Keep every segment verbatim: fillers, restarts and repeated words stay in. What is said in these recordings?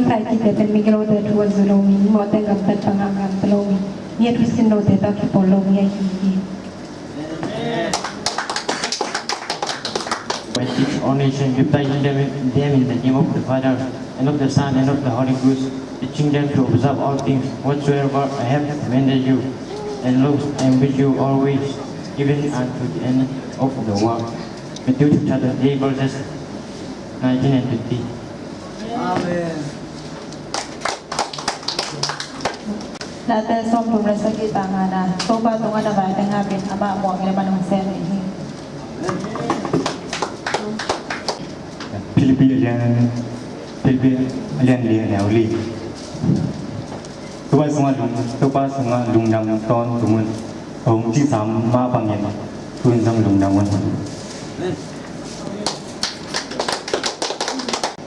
Thaithite pen migilote thu a zu lo mi, mawhte gamtat bangah gamta lo mi, mi a thusin lote tawh kipawl lo mi ahi hi. By teach all nations, baptizing them, them in the name of the Father, and of the Son, and of the Holy Ghost, teaching them to observe all things whatsoever I have commanded you. And lo, I am with you always, even unto the end of the world. Matthew chapter twenty-eight, verses nineteen and twenty. Amen. Late sawmthum le sagih, tang ngana. Topa tungah na vai teng ngak in, amah muang in a man hong sem ding hi. Philippi a lian, Philippi a lian li, a neu li. Topa sungah lung, Topa sungah lungdam tawntung un. Hong cihsa mah bangin thu-in zong lungdam un.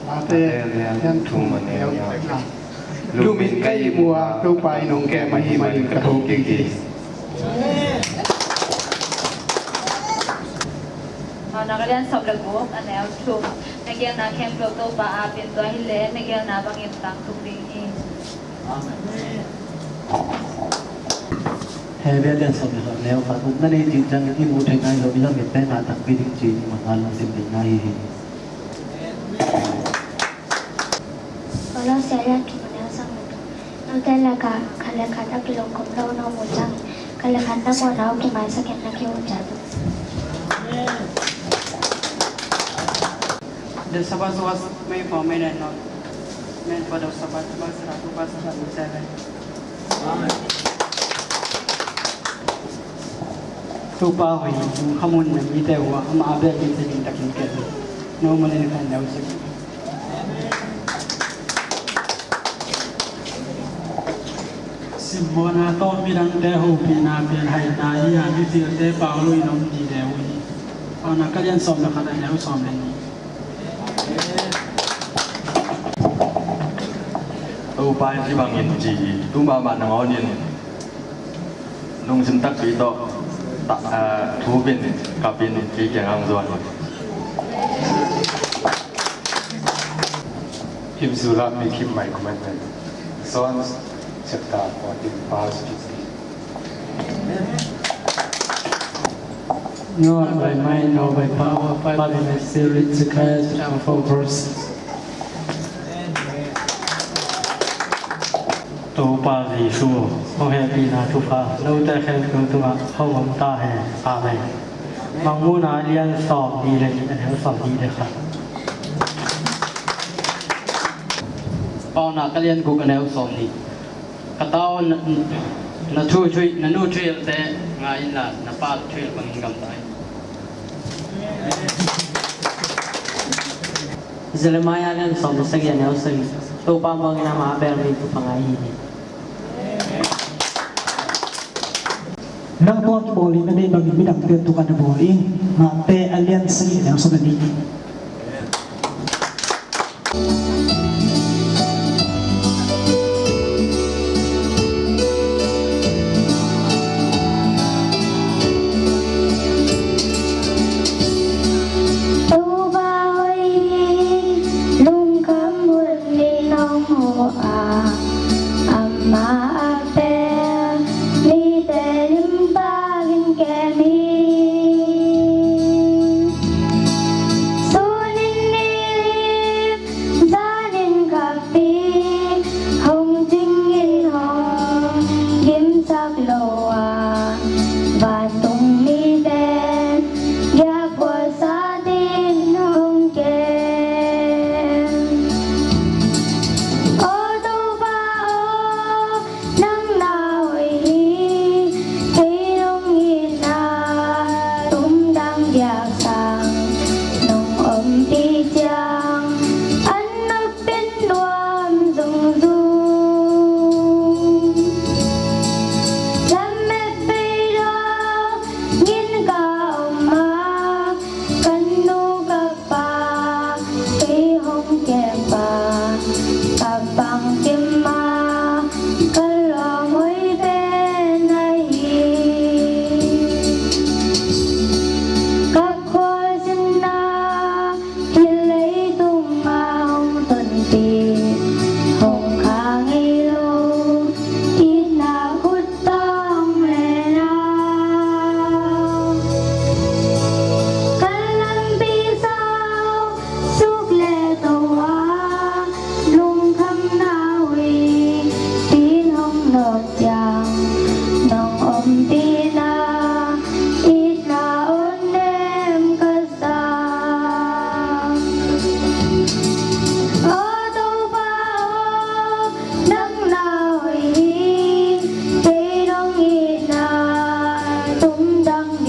Late a lian thum, a neu nga. Lum in ka ihmu a, Topa in hong kem ahih manin ka tho kik hi. Paunak a lian sawm le guk, a neu thum. Na geelna khempeuh Topa ap in, tua hileh na geelna bangin tangtung ding hi. Hebru a lian sawm le khat, a neu khat. Upna nei cih ciangin i muh theihna hi lo, i lamet pen a takpi ding ci-in i manna lungsim deihna hi hi. Kolose a lian thum, a neu sawm le thum. Note lakah khat le khat a kilungkhum lo na om uh ciangin, khat le khat na mawhna uh kimaisak in na kihuhciat uh. The Sabbath was made for man and not man for the Sabbath. Blessed are those who are Sabbath observant. Topa hoih, lungkham un, na mite uh amah a bek in sia ding takin kem. No man in kan neu sim. Simmawhna tawh midangte hopihna pianhaina hi a, mipilte pau loin om dide uh hi. Paunak a lian sawm le khat, a neu sawm le nih. Topa in hih bangin ci hi, tu mahmah nangawn in lungsim takpi tawh ta, ah, thupin kapin kei kiangah hong zuan hi. Hymn surah may keep my commandment. John chapter fourteen, verse fifteen. Not by might nor by power, but by my spirit, declares the Lord of hosts. Topa Jesu, hong hehpihna thupha note khempeuh tungah hong om ta hen. Amen. Mangmuhna a lian sawmnih le nih, a neu sawmnih le khat. Paunak a lian guk, a neu sawmnih. Ka ta aw, na, na thu thuhilh, na nu thuhilhte ngai inla, na pa thuhilh bangin gamta in. Jeremiah a lian sawm le sagih, a neu sagih. Topa muang in, amah a bel mi thupha ngah hi hi. Nang tungah kibawl in, na deih bangin midangte tungah na bawl in. Mate a lian sagih, a neu sawm le nih. Topa hoih hi, lungkham hunin hong huh a, amah a bel mite lim takin kem hi. Sun in nilhim, zan in khapi, hong cing in hong gimsak lo a, vantung mite giakphualsa dingin hong kem. Aw Topa aw, nang na hoih hi, kei hong itna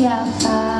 Siapa